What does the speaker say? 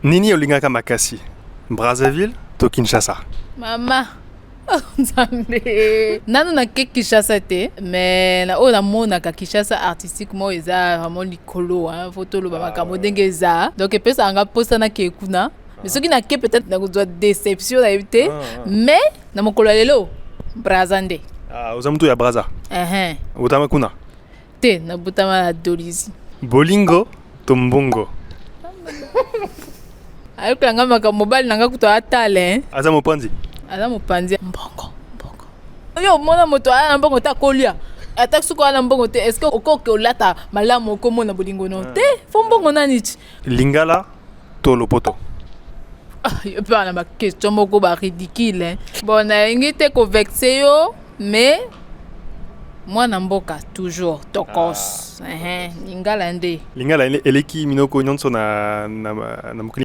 Nini olingaka makasi, Brazzaville to Kinshasa? Mama, oh, Nzambe, nanu nake Kinshasa te, mais na oyo namonaka, Kinshasa artistiquement eza vraiment likolo, hein. Faut toloba makambo ndenge eza. Donc epesaka nga mposa nake kuna, mais soki nake, peut-être nakozwa déception, nayebi te. Mais na mokolo ya lelo, Braza nde. Ah, oza mutu ya Braza? Uhum. Otama kuna? Te, nabotama na Dolisie. Bolingo to mbongo? Ayokela nga makambo, mobali na nga kutu atala, hein. Aza mopanzi? Aza mopanzi. Mbongo, mbongo. Yo omona moto aya na mbongo te, akolia ata soki oya na mbongo te, est-ce okoki olata malamu, okomona bolingo no te? Faut mbongo nani ti. Lingala to lopoto? Ah, yo mpe wana baquestion moko baridicule, hein. Bon, nalingi te kovexer yo, mais mwana mboka toujours tokos. Lingala nde. Lingala eleki minoko nyonso na mokili.